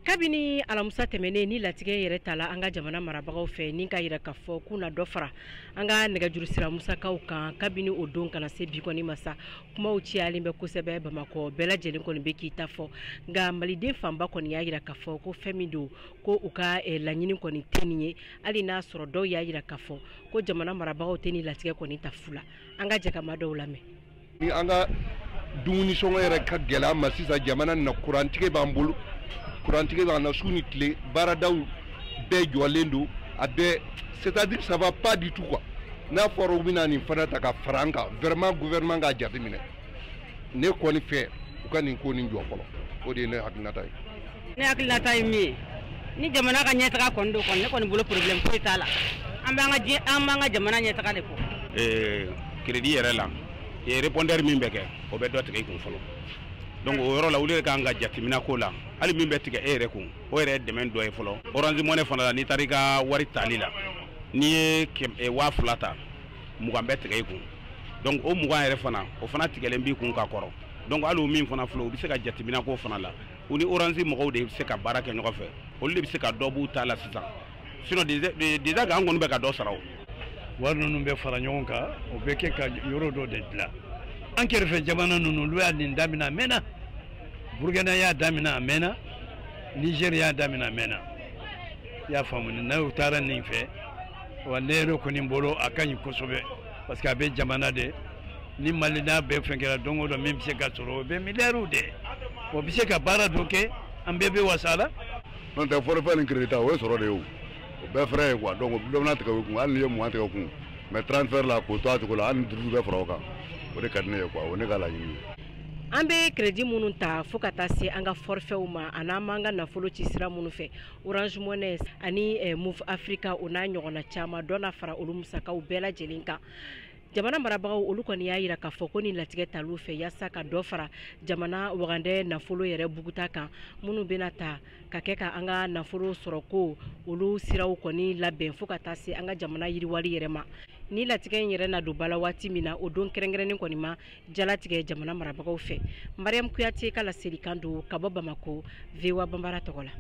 Kabini alamisa tɛmɛnen ni latigɛ yɛrɛ tala an ka jamana marabagaw fɛ, ni ka yira k'a fɔ k'u na dɔ fara an ka nɛgɛjuru sira musakaw kan, kabini o don kana se bi kɔni masa, kumaw cayalen bɛ kosɛbɛ Bamakɔ. Bɛɛ lajɛlen kɔni bɛ k'i ta fɔ, nka maliden fanba kɔni y'a yira k'a fɔ ko fɛn min don, ko u ka laɲini kɔni tɛ nin ye, hali n'a sɔrɔ dɔw y'a yira k'a fɔ ko jamana marabagaw tɛ nin latigɛ kɔni ta fu la. An ka jɛkama dɔw lamɛn. Ni an ka dumuni sɔngɔ yɛrɛ ka gɛlɛ an ma sisan jamana na, kurantigɛ b'an bolo, kurantigɛ b'an na su ni tile, baaradaw bɛɛ jɔlen don, a bɛɛ, c'est à dire ça va pas du tout quoi. N'a fɔra u bɛna nin fana ta ka fara an kan, vraiment gouvernement k'a jateminɛ. Ne kɔni fɛ, u ka nin ko nin jɔ fɔlɔ, o de ye ne hakilinata ye. Ne hakilinata ye min ye, ni jamana ka ɲɛtaga kɔni don kɔni, ne kɔni bolo problème foyi t'a la. An b'an ka diɲɛ, an b'an ka jamana ɲɛtaga de kɔ. Crédit yɛrɛ la, répondeur min bɛ kɛ, o bɛ dɔ tigɛ i kun fɔlɔ. Donc o yɔrɔ la, olu yɛrɛ kan ka jateminɛ ko la, hali min bɛ tigɛ e yɛrɛ kun, o yɛrɛ ye dɛmɛ dɔ ye fɔlɔ. Orange Money fana la, n'i taara i ka wari tali la, n'i ye 2000 ta, 20 bɛ tigɛ i kun. Donc o 20 yɛrɛ fana, o fana tigɛlen b'i kun ka kɔrɔ. Donc hali o min fana filɛ, u bɛ se ka jateminɛ k'o fana la. U ni Orange mɔgɔw de bɛ se ka baara kɛ ɲɔgɔn fɛ, olu de bɛ se ka dɔ b'u ta la sisan. Sinon déjà k'an kɔni bɛ ka dɔ sara o. Wari ninnu bɛ fara ɲɔgɔn kan, o bɛ kɛ ka yɔrɔ dɔ de dilan. An kɛrɛfɛ jamana ninnu, olu y'a nin daminɛ a mɛnna. Burukina y'a daminɛ a mɛnna, Nizɛri y'a daminɛ a mɛnna. I y'a faamu, n'u taara nin fɛ wa, ne yɛrɛ kɔni bolo a ka ɲi kosɛbɛ, parce que a bɛ jamana de ni Mali n'a bɛɛ fɛn kɛra don o don, min bɛ se ka sɔrɔ, o bɛ miliyariw de, o bɛ se ka baara dɔ kɛ, an bɛɛ bɛ wasa la. N'o tɛ, forfait ni crédit ta, o ye sɔrɔ de ye, o o bɛɛ frais ye quoi. Donc dɔ bɛna tigɛ o kun, hali n'i ye 20 tigɛ o kun, mais transfert la, k'o to a cogo la, hali ni 5 bɛ fara o kan, o de ka di ne ye quoi. O ne ka laɲini ye. An bɛ crédit minnu ta fo ka taa se an ka forfaitw ma, ani an b'an ka nafolo ci sira minnu fɛ, Orange Money ani Moov Africa, o n'a ɲɔgɔnna caman, dɔ na fara olu musakaw bɛɛ lajɛlen kan. Jamana marabagaw, olu kɔni y'a yira k'a fɔ ko nin latigɛ tal'u fɛ yaasa ka dɔ fara jamana wagandɛ nafolo yɛrɛ buguta kan, minnu bɛna ta ka kɛ ka an ka nafolo sɔrɔ ko olu siraw kɔni labɛn fo ka taa se an ka jamana yiriwali yɛrɛ ma. Ni latigɛ in yɛrɛ na don ba la waati min na, o don kɛrɛnkɛrɛnnen kɔni ma jalatigɛ jamana marabagaw fɛ. Mariam Kuyate ka laselikan don ka bɔ Bamako, VOA Banbara tɔgɔ la.